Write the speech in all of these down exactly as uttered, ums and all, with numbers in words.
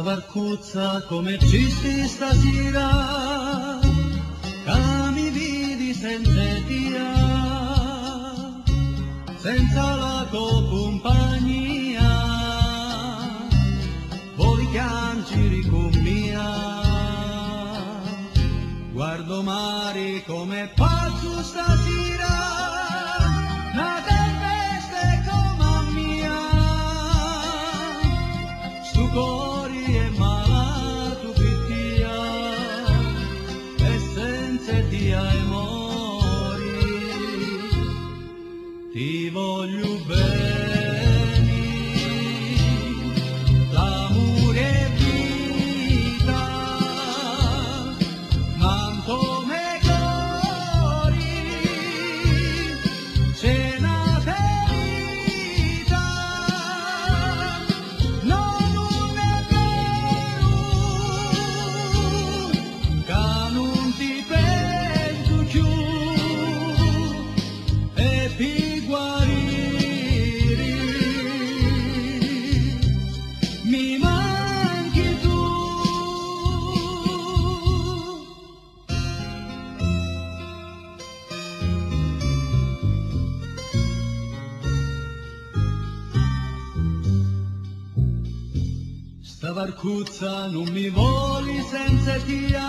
Varcuzza, come essisti stasira, ca mi vidi senza tia, senza la to cumpagnia, voli chianciri cu mia? Guardo mari come pazzu stasira, na tempesta è come a mia, stu cori è malatu pi tia, e senza tia è mori. Ti vogliu beni, l'amuri è vita, ma nto me cori c'è na ferita. No, nun è veru ca nun ti pensu cchiù. E pi guariri mi manchi tu. Sta varcuzza nun mi voli senza tia,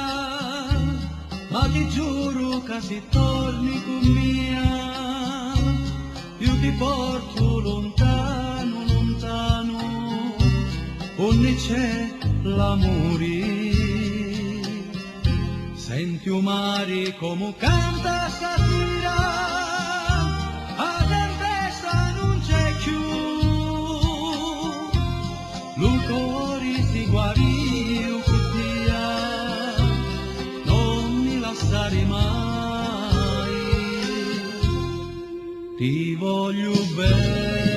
ma ti giuru ca si torni cu mia, iu ti portu luntanu, luntanu, unni c'è l'amuri. Senti u mari comu canta stasira, a tempesta nun c'è cchiù. Lu cori si guariu cu tia, non mi lassari mai. Ti vogliu beni.